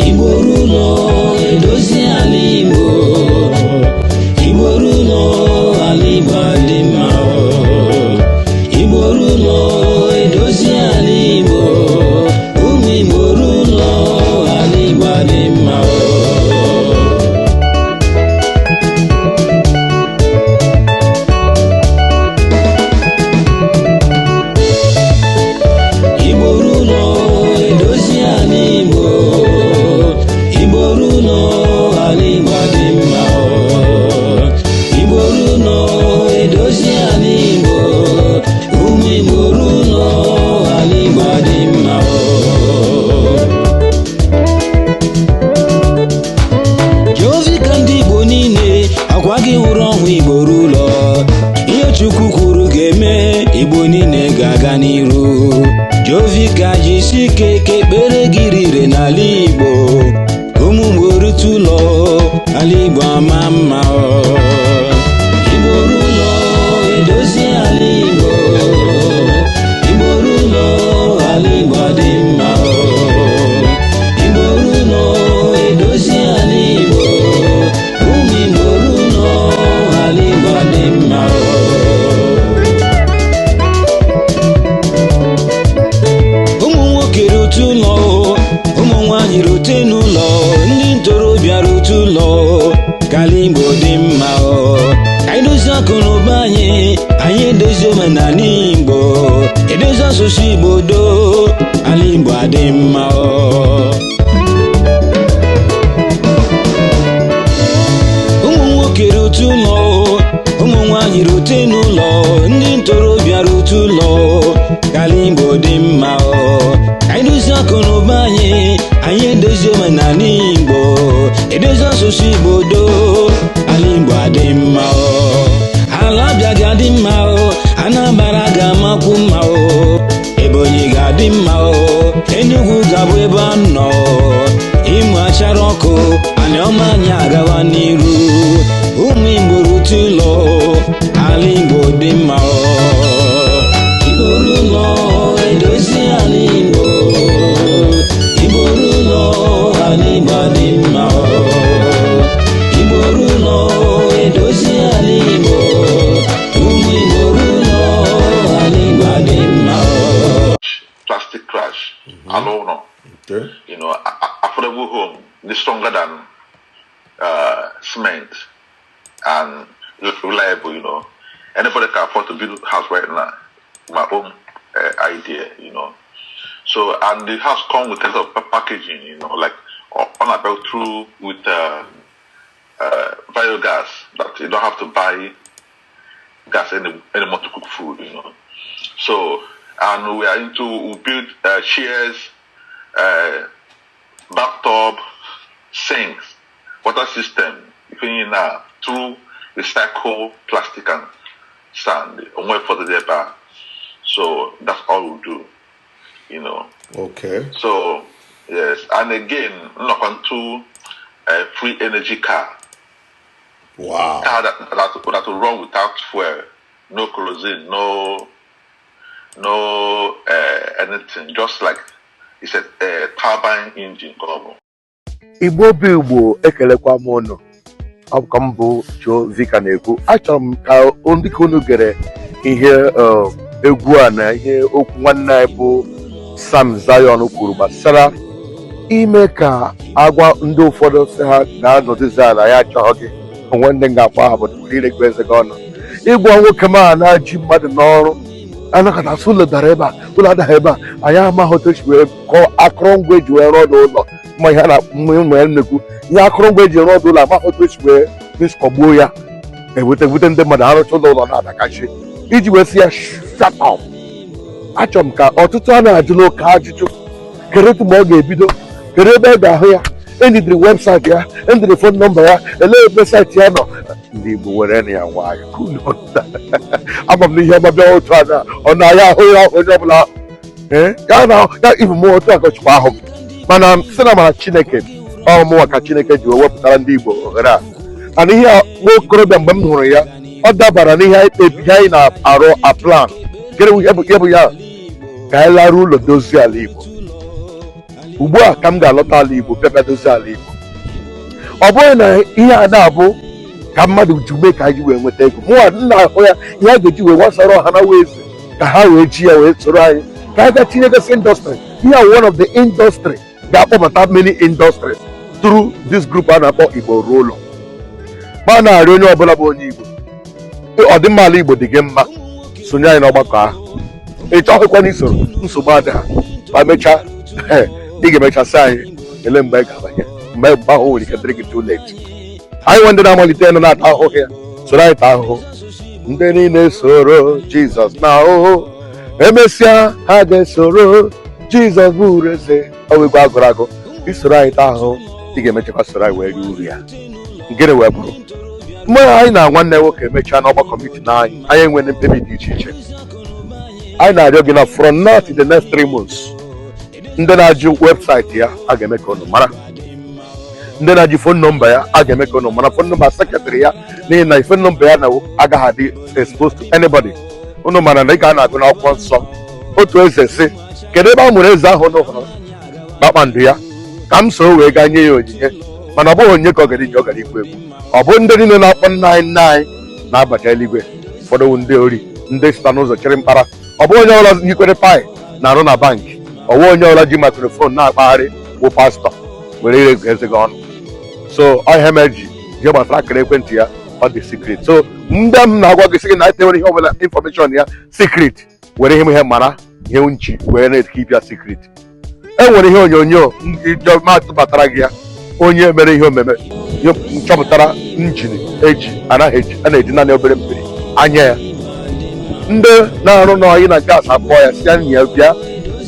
Igbo ruo edozi ala Igbo. Igbo ruo, ala Igbo dị mma. Igbo ruo edozi ala Igbo. Ụmụ Igbo ruo, ala Igbo dị mma. Igbo ruo edozi ala Igbo. Igbo ruo, ala Igbo dị mma. Igbo ruo edozi ala Igbo. Ụmụ Igbo ruo, ala Igbo dị mma. Jovika, ndị Igbo niile akwa gị hụrụ ọhụ. Igbo ruo, ihe Chukwu kwuru ga-eme. Igbo niile ga-aga n'iru. Jovika, jisi ike ka ekpere gị rire n'ala Igbo, ka ụmụ Igbo rute ụlọ, ala Igbo ama mma. Igbo ruo edozi ala Igbo. Igbo ruo, ala Igbo dị mma. Igbo ruo edozi ala Igbo. Ụmụ Igbo ruo, ala Igbo dị mma. Ụmụ nwoke rute ụlọ, ụmụ nwanyị rute n'ụlọ, ndị ntorobịa rute ụlọ, ka ala Igbo dị mma. Ka anyị dozie akụ na ụba anyị, anyị edozi omenala Igbo, edozi asụsụ Igbo, doo ala Igbo adị mma. Ụmụ nwoke rute ụlọ, ụmụ nwanyị rute n'ụlọ, ndị ntorobịa rute ụlọ, ka ala Igbo dị mma. Ka anyị dozie akụ na ụba anyị, anyị edozi omenala Igbo, edozi asụsụ Igbo, doo ala Igbo adị mma. Ala Abịa ga-adị mma, Anambra ga-amakwu mma, Ebonyi ga-adị mma, Enugu ga-abụ ebe a nọ. Imo achara ọkụ, anị ọma anyị agawa n'iru. Ụmụ Igbo rute ụlọ, ala Igbo dị mma. Igbo ruo edozi ala Igbo. Igbo ruo, ala Igbo dị mma. Igbo ruo edozi ala Igbo. Ụmụ Igbo ruo, ala Igbo dị mma. Plastic crash alone. Affordable home is stronger than cement and reliable. Anybody can afford to build a house right now. My own idea. So, and the house come with a lot of packaging, like on about through with biogas that you don't have to buy gas anymore to cook food. So, and we are into, we build chairs, bathtub, sinks, water system, even now through recycle plastic and sand. And for the bar. So that's all we do. So yes, and again, knock on to a free energy car. Car that will run without fuel, no kerosene, no anything. Just like it's a turbine engine. Come. Igbo bụ Igbo, ekelekwa m ụnụ. Ọ bụ ka m bụ Joe Vika na-ekwu. Achọrọ m ka ndị ka unu gere ihe egwu a na ihe okwu nwanne anyị bụ Sam Zion kwuru gbasara ime ka agwa ndị ụfọdụ sị ha ga-anọdụzi ala ya achọghị gị onwe ndị ga-akpọ aha bụ iregbu eze gị ọnụ ịgwa nwoke ma na-ji mmadụ n'ọrụ anakọta ụlọ dara ebe a, ụlọ adaghị ebe a. Anyị amaghị otu esi wee kọọ akụrụngwa eji wee rụọ n'ụlọ ma ihe a na-akpọ ya nnekwu ihe akụrụngwa eji rụọ ụlọ, amaghị otu esi wee meskọgbuo ya, eweta ebute ndị mmadụ arụcha ụlọ, ụlọ na-adakachi iji wee sị ya shut up. Achọrọ m ka ọtụtụ a na-ajụ n'oke ajụjụ, kedu etu ma ọ ga-ebido, kedu ebe ị ga-ahụ ya, enidiri website ya, endiri phone number ya, elee ebe site ya nọ. Ndị Igbo were na ya nwayọ. Ama m na ihe ọma bịa otu a na ọ na-aya ahụ ya onye ọbụla. Ee, ya na ya ibu m otu a ka Chukwu ahụ m, mana site na amara Chineke, ọ mụnwa ka Chineke ji wee wepụtara ndị Igbo ohere a. And ihe a, nwa okorobịa, mgbe m hụrụ ya, ọ dabara n'ihe anyị kpebi, ihe anyị na-arụ, a plan. Gịnị bụ ya? Ka anyị lara ụlọ dozie ala Igbo. Ugbu a ka m ga-alọta ala Igbo, bịa dozie ala Igbo. Ọ bụghị na ihe a na-abụ ka mmadụ ji mee ka anyị wee nweta ego. Mụnwa nna ahụ ya, ihe a ga-eji wee gbasara ọha na wee eze ka ha wee ji ya wee soro anyị ka anyị gaa tinyegasị industry. Ihe a, one of the industry ga-akpọbata many industries through this group a na-akpọ Igbo Ruo Ụlọ. Ma na-arịọ onye ọbụla bụ onye Igbo, ọdịmma ala Igbo dị gị mma, sonye anyị n'ọgbakọ ahụ. Ị chọghịkwana isoro, nsogbu adịghị. Ma mechaa, ị ga-emechasị anyị ele mgbe anyị ga-abanye. Mgbe ahụ nwere ike dịrị gị too late. Anyị nwe ndị na-amalite nọ na-ata ahụhụ ya, soro anyị taa ahụhụ. Ndị niile soro Jizọs na ahụhụ, emesịa ha ga-esoro Jizọs bụ eze. Ọ wegwa agụrụ agụ isoro anyị taa ahụhụ, ị ga-emechakwa soro anyị wee rie uru ya. Gịnị wee bụrụ mgbe anyị na nwanne nwoke emechaa n'ọgbakọ meeting anyị, anyị enwere mkpebi dị iche iche. Anyị na-arịọ gị na from now to the next 3 months, ndị na-ajụ website ya, a ga-eme ka unu mara. Ndị na-ajụ phone number ya, a ga-eme ka unu mara phone number secretary ya, n'ihi na phone number ya na agaghị adị exposed to anybody. Unu mara na ị ga na-agụ n'akwụkwọ nsọ, otu eze sị, "Kedu ebe a mụrụ eze ahụ unu hụrụ kpakpando ya, ka m so wee gaa nye ya onyinye?" Mana ọ bụghị onyinye ka ọ gara inye, ọ gara ikwu egwu. Ọ bụ ndị niile na-akpọ nna anyị, nna anyị, na-abata eluigwe. Ụfọdụ ndị ori, ndị sita n'ụzọ chịrị mkpara. Ọ bụ onye ọbụla yikwere pai na-arụ na bankị. Ọ bụ onye ọbụla ji microphone na-akpagharị bụ pastọ were ire eze gị ọnụ. So ọ ihe mere ji ihe gbasara akara ekwentị ya, ọ dị secret. So ndị m na-agwa gị sị gị na etewere ihe ọbụla information ya secret, were ihe mara ihe nchi wee na-keep ya secret. E nwere ihe onyonyo atụbatara gị ya, onye mere ihe omeme nchọpụtara engine eji anaghị eji, a na-eji naanị obere mmiri anya ya. Ndị na-arụ n'ọyị na gas akpọ ya, si ya ya bịa,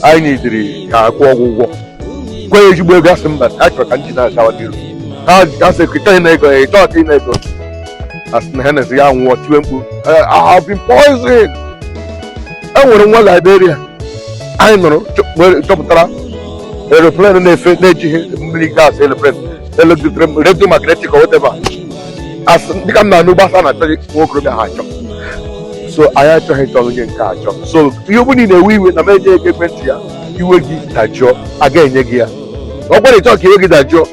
anyị nidiri ka akwụ ọgwụ ụgwọ, kwe ya ezigbo ego. Asị mba, a chọrọ ka engine agawa n'iru. Ha sị ịchọghị na ego ya, ịchọghị ka ị na-ego. Asị na Hennessy ya nwụọ, tiwe mkpu, "I have been poisoned." E nwere nwa Liberia anyị nụrụ chọpụtara aeroplane na-efe na-ejighị mmiri gas, aeroplane electric, radio magnetic or whatever. Asị dịka m na-anụ gbasa na-achọghị nwa okorobịa ha achọ. So anyị achọghị ịchọ onye nke achọ. So ihe ọ bụla ị na-ewe iwe na m enye ego ekwentị ya, iwe gị dajụọ, a ga-enye gị ya. Ọ gwara ịchọ ka iwe gị dajụọ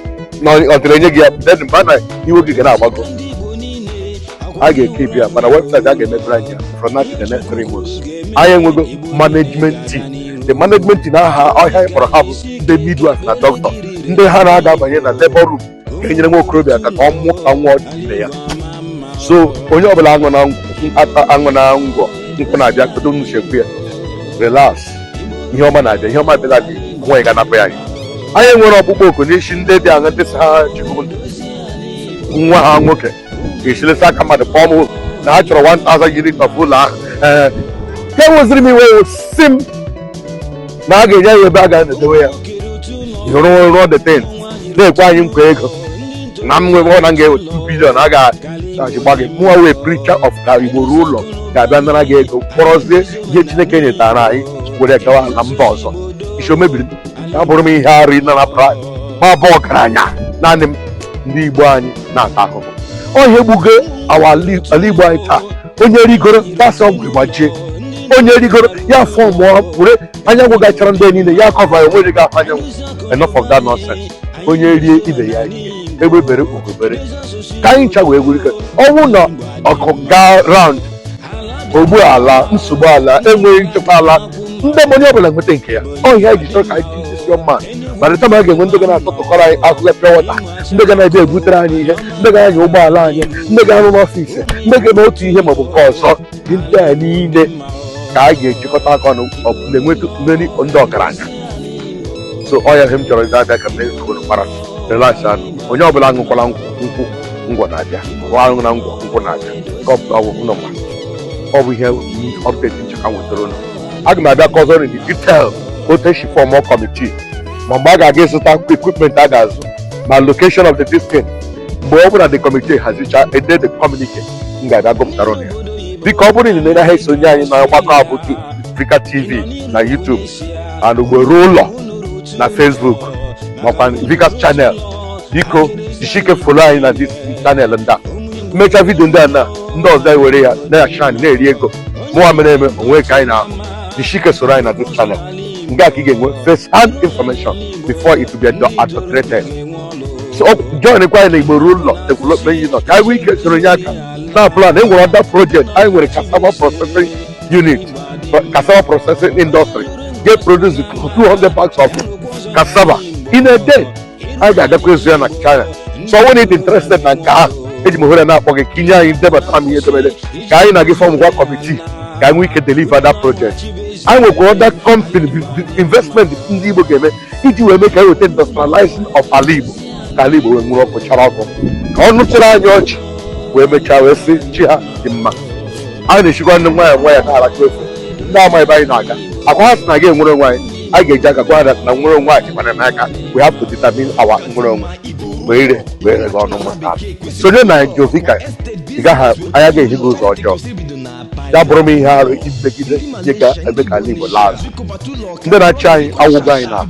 na ọ dịrị enye gị ya, then mgbe na iwe gị ga na-agbago, a ga-ekebi ya. Mana website a ga-emepere anyị ya from now to the next 3 months. Anyị enwego management team. The management team aha ọhịa anyị kpọrọ ha bụ ndị midwife na doctor, ndị ha na-aga abanye na labor room ga-enyere nwa okorobịa aka ka ọ mụọ ka nwa dị ime ya. So onye ọbụla aṅụ na aṅụ na ngwọ nkwụ na-abịa kedu nchekwu ya, relax. Ihe ọma na-abịa, ihe ọma abịala gị, nwaanyị ga-anapụ ya. Anyị nwere ọkpụkpọ oku n'isi ndị dị aṅa, ndị sị ha chukwu nwa ha nwoke ga-esilesi aka mmadụ kpọọ m na ha chọrọ 1000 unit of ụlọ ahụ. Ee, nke weziri m iwe, si m na a ga-enye ya ebe a ga-edewe ya, rụọ rụọ the thing, na-ekwe anyị nkwa ego na m nwebe na m ga-eweta 2 billion a ga-achịgba gị. Mụnwa wee preacher of ka Igbo ruo ụlọ ga-abịa nara gị ego, kpọrọzie ihe Chineke nyetara anyị were gawa na mba ọzọ. Isi o mebiri m, ya bụrụ m ihe arụ ịnara bribe ma bụ ọgaranya naanị m. Ndị Igbo anyị na-ata ahụhụ. Ọ ihe gbugo ala Igbo anyị taa. Onye rigoro ya sị ọgwụ gbajie, onye rigoro ya fọ mụọ were anyanwụ gachara ndị niile ya cover ya, onwere gị ahụ anyanwụ. Enough of that nonsense. Onye rie ibe ya rie, egbe bere ugo bere, ka anyị ncha wee gwurike. Ọnwụ na ọkụ gaa round ogbu ala, nsogbu ala, enweghị nchekwa ala, ndị onye ọbụla nweta nke ya. Ọ ihe anyị ji chọrọ ka anyị ji isi ọma mana taa a ga-enwe ndị ga na-atụtụkọrọ anyị akụkọ pure water, ndị ga na-abịa ebutere anyị ihe, ndị ga-anya ụgbọala anyị, ndị ga-arụ n'ọfịs, ndị ga-eme otu ihe maọbụ nke ọzọ. Ndị a niile ka anyị ga-ejikọta aka ọnụ na-enweta mmeri ndị ọgaranya. So ọ ya ihe m chọrọ ịga ka m na-ekwu mara. Relax anụ, onye ọbụla aṅụkwala nkwụ, ngwọ na-abịa. Aṅụ na ngwọ, nkwụ na-abịa. Nke ọbụla ọ bụ nọmba, ọ bụ ihe update nchekwa nwetara ụlọ. Aga m abịa kọzọ in detail otu esi form committee, ma mgbe a ga-aga ịzụta equipment a ga-azụ, ma location of the this thing. Mgbe ọ bụla the committee hazicha ede the communique, m ga-abịa gụpụtara ụnụ ya. Biko, ọ bụrụ na ị na esonye anyị na ọgbakọ abụ Africa TV na YouTube and ugboro ụlọ na Facebook makwa Vikas channel, biko jisike follow anyị na this. Channel ndị a mechaa video ndị a na ndị ọzọ ewere ya na shine na-eri ego. Mụnwa mere eme onwe ka anyị na-ahụ. Jishike soro anyị na this channel nke a ka ị ga-enwe first hand information before it will be adulterated. So join kwa anyị na Igbo Ruo Ụlọ Development Union ka anyị nwee ike soro nye aka na plan. E nwere other project anyị nwere, cassava processing unit, cassava processing industry ga-produce 200 bags of cassava in a day. Anyị ga-agakwa ezu ya na China. So ọ bụrụ na ị dị interested na nke ahụ, eji m ohere na-akpọ gị ka inye anyị debatara m ihe edemede ka anyị na gị form gwa committee ka anyị nwee ike deliver that project. Anyị nwekwara other company investment ndị Igbo ga-eme iji wee mee ka e weta industrializing of ala Igbo, ka ala Igbo wee nwere ọkụ chara ọkụ, ka ọ nụchara anyị ọchị wee mechaa wee sị chi ha dị mma. Anyị na-echikwa ndị nwayọọ nwayọọ na-aracha ofe ndị ama ebe anyị na-aga akwa. Ha sị na ga enwere onwe anyị, anyị ga-eji aka gwa ha na nwere onwe anyị mana n'aka. We have to determine our nwere onwe wee ire wee re gị ọnụ mmụta. Sonye na Jovika, ị gaghị anya ga-ehi gị ụzọ ọjọọ. Ya bụrụ m ihe arụ imegide ihe ga-eme ka ala Igbo laa azụ. Ndị na-achị anyị awụgo anyị na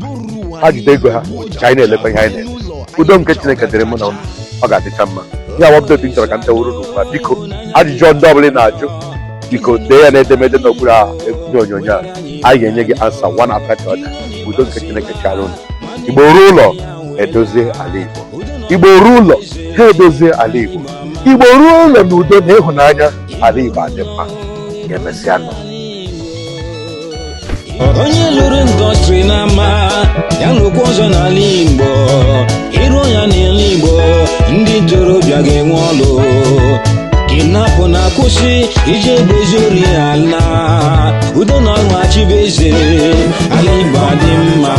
ha jide ego ha ka anyị na-elekwa ihe anyị na-eme. Udo nke Chineke dịrị mụ na unu, ọ ga-adịcha mma. Ihe awa update m chọrọ ka m tewuru n'ugbu a. Biko, ajụjụ ndị ọbụla ị na-ajụ, biko dee ya n'edemede n'okpuru a ihe onyonyo a. Anyị ga-enye gị answer one after the other. Udo nke Chineke chara unu. Igbo ruo ụlọ, edozie ala Igbo. Igbo ruo ụlọ, ha edozie ala Igbo. Igbo ruo ụlọ na udo na ịhụnanya, ala Igbo adị mma. Ga-emesịa nọ. Onye lụrụ industry n'ama ya lụkwa ọzọ n'ala Igbo. Ịrụ ya n'ala Igbo, ndị ntorobịa ga-enwe ọlụ. Kidnap na-akwụsị, iji egbe ori ala. Udo na ọṅụ achịba eze, ala Igbo adị mma.